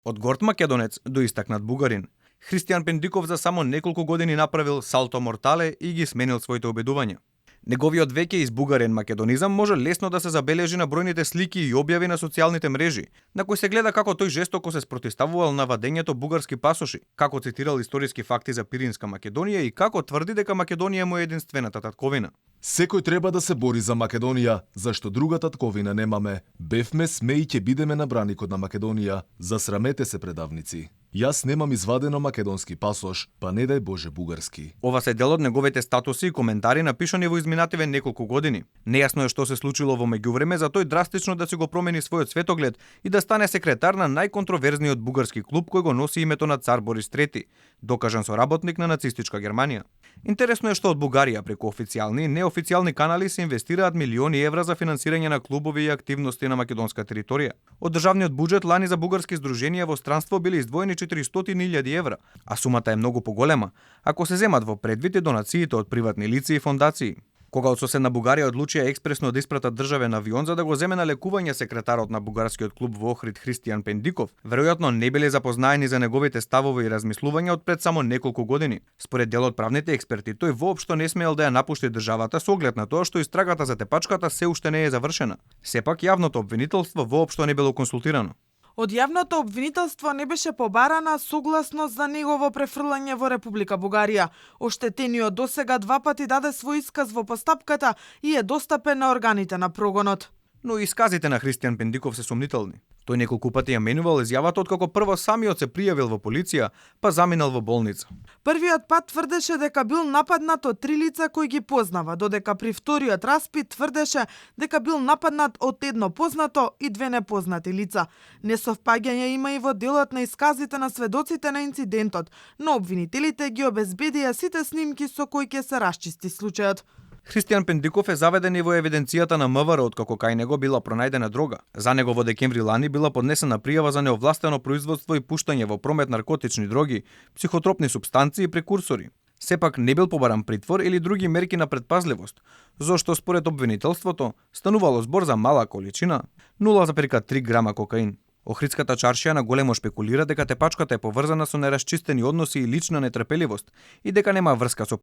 Од горд македонец до истакнат бугарин, Христијан Пендиков за само неколку години направил салто мортале и ги сменил своите обидувања. Неговиот веќе избугарен македонизам може лесно да се забележи на бројните слики и објави на социјалните мрежи, на кои се гледа како тој жестоко се спротивставувал на вадењето бугарски пасоши, како цитирал историски факти за Пиринска Македонија и како тврди дека Македонија му е единствената татковина. Секој треба да се бори за Македонија, зашто друга татковина немаме. Бевме, сме и ќе бидеме на браникот на Македонија. Засрамете се, предавници. Јас немам извадено македонски пасош, па не дај Боже бугарски. Ова се дел од неговите статуси и коментари напишани во изминативе неколку години. Нејасно е што се случило во меѓувреме за тој драстично да се го промени својот светоглед и да стане секретар на најконтроверзниот бугарски клуб кој го носи името на цар Борис III, докажан соработник на нацистичка Германија. Интересно е што од Бугарија преку официјални и неофицијални канали се инвестираат милиони евра за финансирање на клубови и активности на македонска територија. Од државниот буџет лани за бугарски здруженија во странство биле издвоени 400.000 евра, а сумата е многу поголема ако се земат во предвид и донациите од приватни лица и фондации. Кога од соседна Бугарија одлучија експресно да испратат државен авион за да го земе на лекување секретарот на бугарскиот клуб во Охрид Христијан Пендиков, веројатно не биле запознаени за неговите ставови и размислувања од пред само неколку години. Според дел од правните експерти, тој воопшто не смеел да ја напушти државата со оглед на тоа што истрагата за тепачката се уште не е завршена. Сепак јавното обвинителство воопшто не било консултирано. Од јавното обвинителство не беше побарана согласност за негово префрлање во Република Бугарија. Оштетениот досега 2 пати даде свој исказ во постапката и е достапен на органите на прогонот. Но исказите на Христијан Пендиков се сомнителни. Тој неколку пати ја менувал изјавата откако прво самиот се пријавил во полиција, па заминал во болница. Првиот пат тврдеше дека бил нападнат од 3 лица кои ги познава, додека при вториот распит тврдеше дека бил нападнат од едно познато и 2 непознати лица. Несовпаѓање има и во делот на исказите на сведоците на инцидентот, но обвинителите ги обезбедија сите снимки со кои ќе се расчисти случајот. Христијан Пендиков е заведен и во евиденцијата на МВР откако кај него била пронајдена дрога. За него во декември лани била поднесена пријава за неовластено производство и пуштање во промет наркотични дроги, психотропни супстанции и прекурсори. Сепак не бил побаран притвор или други мерки на предпазливост, зошто според обвинителството станувало збор за мала количина, 0,3 грама кокаин. Охридската чаршија на големо шпекулира дека тепачката е поврзана со нерасчистени односи и лична нетрпеливост и дека нема врска со